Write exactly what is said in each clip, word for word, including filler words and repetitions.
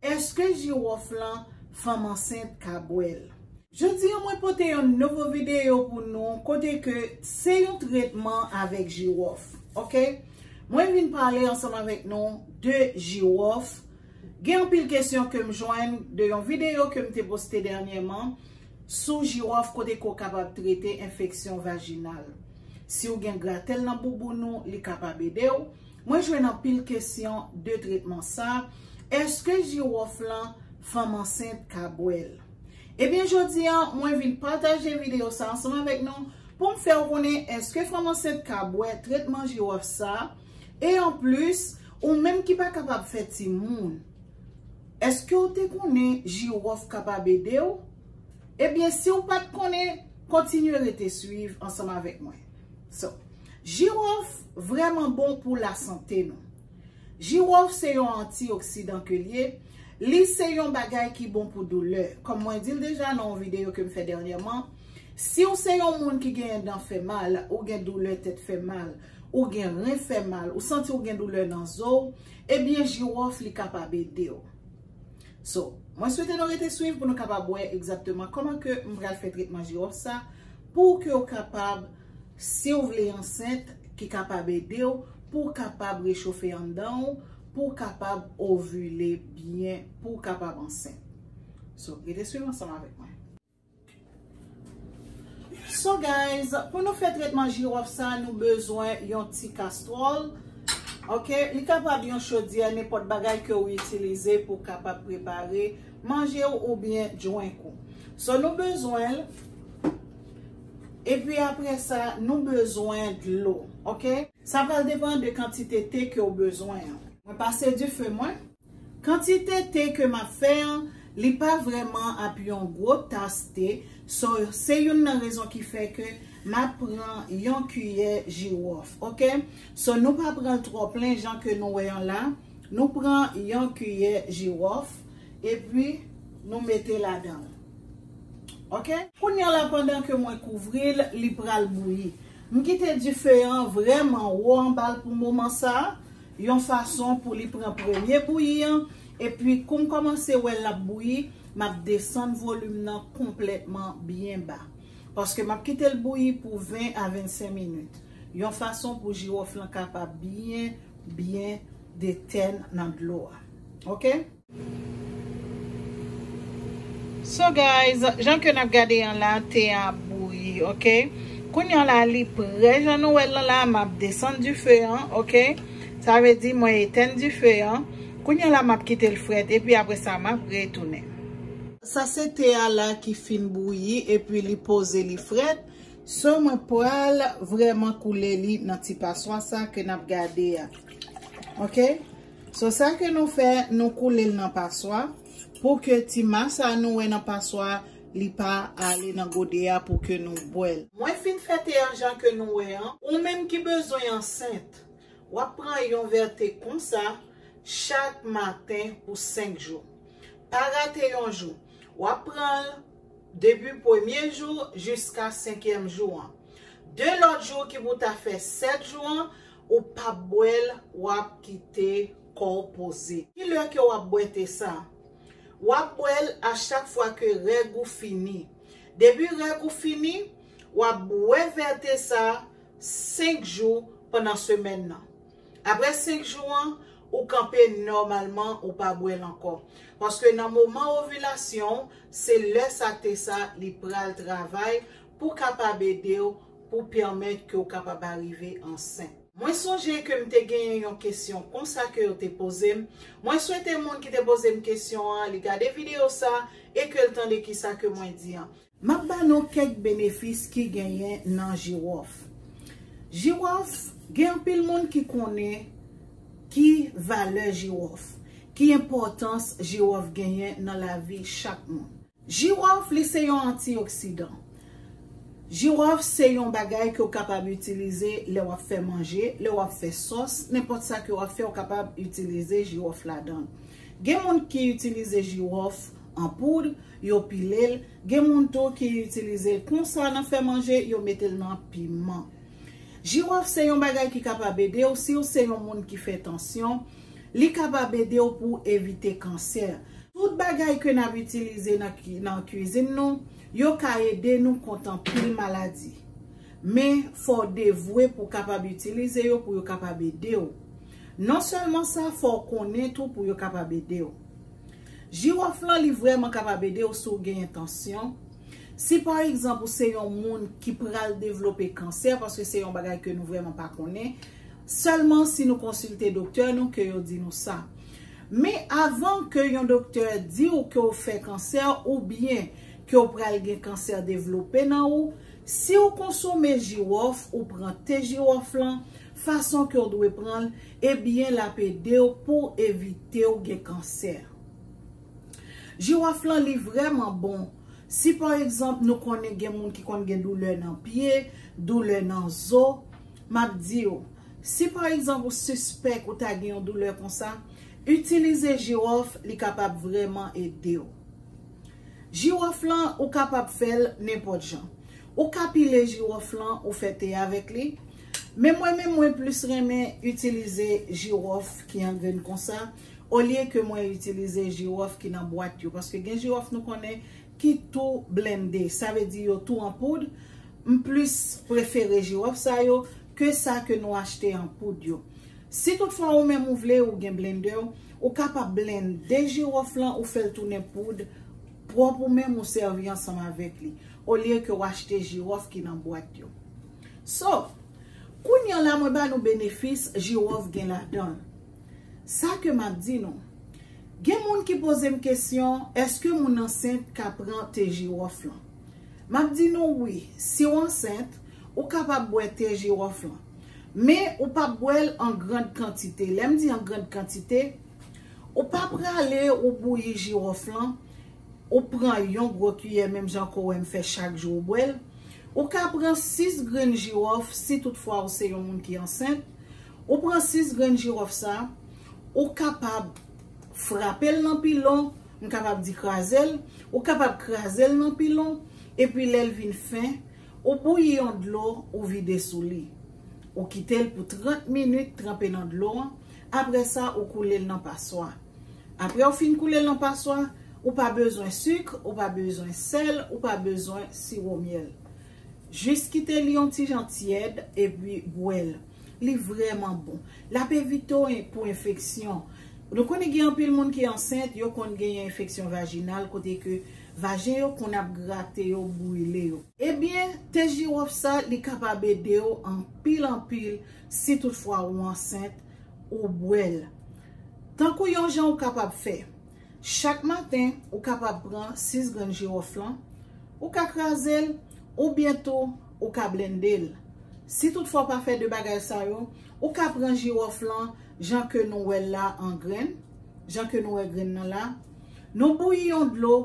Èske jiwòf lan fanm ansent ka bwè l? Jodi a mwen pote yon nouvo videyo pou nou kote ke se yon tretman avèk jiwòf, oke? Mwen vin pale ansanm avèk nou de jiwòf. Gen anpil kesyon ke m jwenn de yon videyo ke m te poste dènyèman sou jiwòf kote ke w kapab trete enfeksyon vajinal. Si w gen gratèl nan bouboun ou, li kapab ede w. Mwen jwenn anpil kesyon de tretman sa. Èske jiwòf lan fanm ansent ka bwè l? Ebyen, jodi a, mwen vin pataje videyo sa ansanm avèk nou pou m fè w konnen èske fanm ansent ka bwè tretman jiwòf sa. E anplis, ou menm ki pa kapab fè timoun, èske w te konnen jiwòf kapab ede w? Ebyen, si w pa t konnen, kontinye rete swiv ansanm avèk mwen. So, jiwòf vrèman bon pou lasante nou. Jiwòf se yon antioksidan ke l ye. Li se yon bagay ki bon pou doulè. Kòm mwen di l deja nan yon videyo ke m fè dènyèman, si w se yon moun ki gen dan fè mal, ou gen doulè tèt fè mal, ou gen ren fè mal, ou santi w gen doulè nan zo w, ebyen jiwòf li kapab ede w. So, mwen swete nou rete swiv pou nou kapab wè egzakteman kòman ke m pral fè tretman jiwòf sa pou ke w kapab, si w vle ansent, ki kapab ede w pou w kapab rechofe anndan w, pou w kapab ovile byen, pou w kapab ansent. So, rete swiv ansanm avèk mwen. So guys, pou nou fè tretman jiwòf sa, nou bezwen yon ti kastwòl. Oke, li kapab yon chodyè, nenpòt bagay ke w itilize pou w kapab prepare manje w oubyen dwenk ou. So nou bezwen l. Epi apre sa, nou bezwen dlo. Oke? Sa pral depann de kantite te ke w bezwen an. Mwen pase dife mwen. Kantite te ke m ap fè an, li pa vrèman ap yon gwo tas te. So, se youn nan rezon ki fè ke m ap pran yon kiyè jiwòf, oke? So, nou pa pran l twò plen jan ke nou wè an la. Nou pran yon kiyè jiwòf, epi nou mete ladan l. Oke? Kounye a la, pandan ke mwen kouvri l, li pral bouyi. M kite dife an vrèman wo anba l pou moman sa a, yon fason pou li pran premye bouyi an, epi kou m kòmanse wè l ap bouyi, m ap desann volim nan konplètman byen ba. Paske m ap kite l bouyi pou ven a vennsenk minit. Yon fason pou jiwòf lan kapab byen, byen detèn nan dlo a. Oke? So guys, jan ke n ap gade an la, te a bouyi, oke? Kounye a la, li prè, jan nou wè l lan la, m ap desann dife an, oke? Sa vle di mwen etèn dife an. Kounye a la, m ap kite l frèt, epi apre sa, m ap retounen. Sa se te a la ki fin bouyi, epi li poze, li frèt. So mwen pral vrèman koule li nan ti paswa sa ke n ap gade a. Oke? So sa ke nou fè, nou koule l nan paswa pou ke ti mas sa nou wè nan paswa, li pa ale nan gode a pou ke nou bwè l. Mwen fin fè te an jan ke nou wè an. Ou menm ki bezwen ansent, w ap pran yon vè te konsa chak maten pou senk jou. Pa rate yon jou. W ap pran l depi premye jou jiska senkyèm jou an. De lòt jou ki pou ta fè sèt jou an, ou p ap bwè l, w ap kite kò w poze. Ki lè ke w ap bwè te sa? W ap bwè l a chak fwa ke règ ou fini. Depi règ ou fini, w ap bwè vè te sa senk jou pandan semèn nan. Apre senk jou an, ou kanpe nòmalman, ou pa bwè l ankò. Paske nan moman ovilasyon w, se lè sa te sa li pral travay pou kapab ede w, pou pèmèt ke w kapab arive ansent. Mwen sonje ke m te genyen yon kesyon konsa ke yo te poze m. Mwen swete moun ki te poze m kesyon an, li gade videyo sa e ke l tande kisa ke mwen di an. M ap ba nou kèk benefis ki genyen nan jiwòf. Jiwòf, gen anpil moun ki konnen ki valè jiwòf, ki enpòtans jiwòf genyen nan lavi chak moun. Jiwòf, li se yon antioksidan. Jiwòf se yon bagay ke w kapab itilize lè w ap fè manje, lè w ap fè sòs, nenpòt sa ke w ap fè, w kapab itilize jiwòf ladan l. Gen moun ki itilize jiwòf an poud, yo pile l. Gen moun tou ki itilize l konsa nan fè manje, yo mete l nan piman. Jiwòf se yon bagay ki kapab ede w si w se yon moun ki fè tansyon. Li kapab ede w pou w evite kansè. Tout bagay ke n ap itilize nan ki- nan kwizin nou, yo ka ede nou kont anpil maladi. Men, fò w devwe pou w kapab itilize yo, pou yo kapab ede w. Non sèlman sa, fò w konnen tou pou yo kapab ede w. Jiwòf lan, li vrèman kapab ede w si w genyen tansyon. Si pa egzanp ou se yon moun ki pral devlope kansè, paske se yon bagay ke nou vrèman pa konnen, sèlman si nou konsilte doktè nou ke yo di nou sa. Men avan ke yon doktè di w ke w fè kansè oubyen ke w pral gen kansè devlope nan ou, si w konsome jiwòf, ou pran te jiwòf lan, fason ke w dwe pran l, ebyen l ap ede w pou w evite w gen kansè. Jiwòf lan, li vrèman bon. Si pa egzanp nou konnen gen moun ki konn gen doulè nan pye, doulè nan zo, m ap di w, si pa egzanp ou sispèk ou ta gen yon doulè konsa, itilize jiwòf, li kapab vrèman ede w. Jiwòf lan, ou kapab fè l nenpòt jan. Ou ka pile jiwòf lan, ou fè te avèk li. Men mwen menm, mwen plis renmen itilize jiwòf ki an grenn konsa, olye ke mwen itilize jiwòf ki nan bwat yo. Paske gen jiwòf nou konnen ki tou blende, sa vle di yo tou an poud. M plis prefere jiwòf sa yo ke sa ke nou achte an poud yo. Si toutfwa ou menm ou vle, ou gen blendè, ou kapab blende jiwòf lan, ou fè l tounen poud pwòp, ou menm ou sèvi ansanm avèk li, olye ke w achte jiwòf ki nan bwat yo. So, kounye a la, mwen ba nou benefis jiwòf gen ladan l. Sa ke m ap di nou, gen moun ki poze m kesyon, èske moun ansent ka pran te jiwòf lan? M ap di nou wi, si w ansent, ou kapab bwè te jiwòf lan. Men ou p ap bwè l an grann kantite. Lè m di an grann kantite, ou pa prale ou bouyi jiwòf lan, ou pran yon gwo kiyè, menm jan ke w wè m fè chak jou ou bwè l. Ou ka pran sis grenn jiwòf si toutfwa ou se yon moun ki ansent. Ou pran sis grenn jiwòf sa, ou kapab frape l nan pilon, m kapab di kraze l, ou kapab kraze l nan pilon, epi lè l vin fen, ou bouyi yon dlo, ou vide sou li. Ou kite l pou trant minit tranpe nan dlo an, apre sa ou koule l nan paswa. Apre ou fin koule l nan paswa, ou pa bezwen sik, ou pa bezwen sèl, ou pa bezwen siwo myèl. Jis kite li yon ti jan tyèd epi bwè l. Li vrèman bon. L ap evite w en- pou enfeksyon. Nou konnen gen anpil moun ki ansent, yo konn genyen enfeksyon vajinal kote ke vajen yo konn ap grate yo, brile yo. Ebyen, te jiwòf sa, li kapab ede w anpil anpil si toutfwa ou ansent, ou bwè l. Tankou yon jan ou kapab fè. Chak maten, ou kapab pran sis grenn jiwòf lan, ou ka kraze l, oubyen tou, ou ka blende l. Si toutfwa ou pa fè de bagay sa yo, ou ka pran jiwòf lan jan ke nou wè l la an grenn, jan ke nou wè grenn nan la. Nou bouyi yon dlo,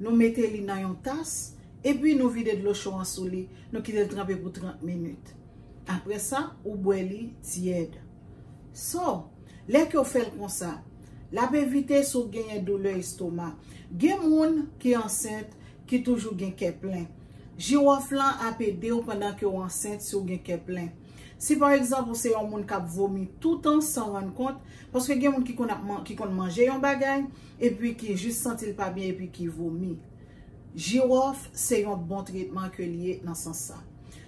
nou mete li nan yon tas, epi nou vide dlo cho an sou li, nou kite l tranpe pou trant minit. Apre sa, ou bwè li tyèd. So, lè ke w fè l konsa, l ap evite si w genyen doulè estoma. Gen moun ki ansent ki toujou gen kè plen. Jiwòf lan ap ede w pandan ke w ansent si w gen kè plen. Si pa egzanp ou se yon moun k ap vomi toutan san rann kont, paske gen moun ki konn ap man- ki konn manje yon bagay, epi ki jis santi l pa byen epi ki vomi. Jiwòf se yon bon tretman ke l ye nan sans sa.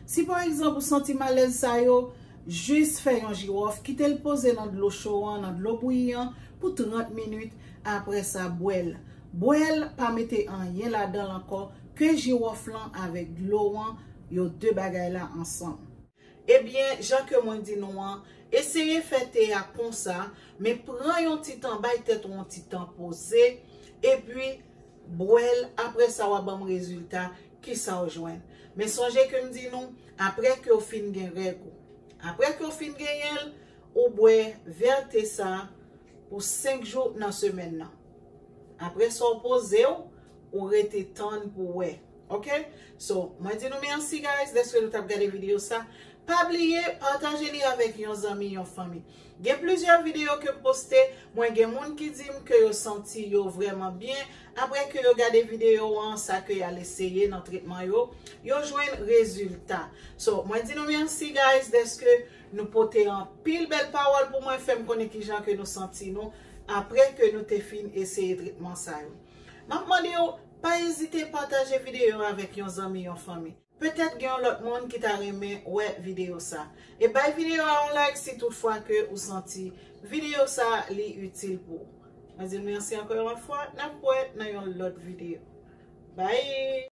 Si pa egzanp ou santi malèz sa yo, jis fè yon jiwòf, kite l poze nan dlo cho an, nan dlo bouyi an pou trant minit, apre sa bwè l. Bwè l, pa mete anyen ladan l ankò ke jiwòf lan avèk dlo an, yo de bagay la ansanm. Ebyen, jan ke mwen di nou an, eseye fè te a konsa, men pran yon ti tan, bay tèt ou yon ti tan poze, epi bwè l, apre sa w a ban m rezilta, kisa w jwenn. Men sonje ke m di nou, apre ke w fin gen règ ou, apre ke w fin genyen l, ou bwè vè te sa pou senk jou nan semèn nan. Apre sa, w poze w, ou rete tann pou w wè. Ok? So, mwen di nou mèsi, guys, dèske nou t ap gade videyo sa. Pa bliye pataje li avèk yon zanmi, yon fanmi. Gen plizyè videyo ke m poste, mwen gen moun ki di m ke yo santi yo vrèman byen apre ke yo gade videyo an, sa ke y al eseye nan tretman yo, yo jwenn rezilta. So, mwen di nou mèsi, guys, dèske nou pote anpil bèl pawòl pou mwen, fè m konnen kijan ke nou santi nou apre ke nou te fin eseye tretman sa yo. M ap mande w, pa ezite pataje videyo avèk yon zanmi, yon fanmi. Petèt gen yon lòt moun ki ta renmen wè videyo sa. E bay videyo a yon like si toutfwa ke ou santi videyo sa li itil pou ou. Mwen di nou mèsi ankò yon lòt fwa, n ap wè nan yon lòt videyo. Bye!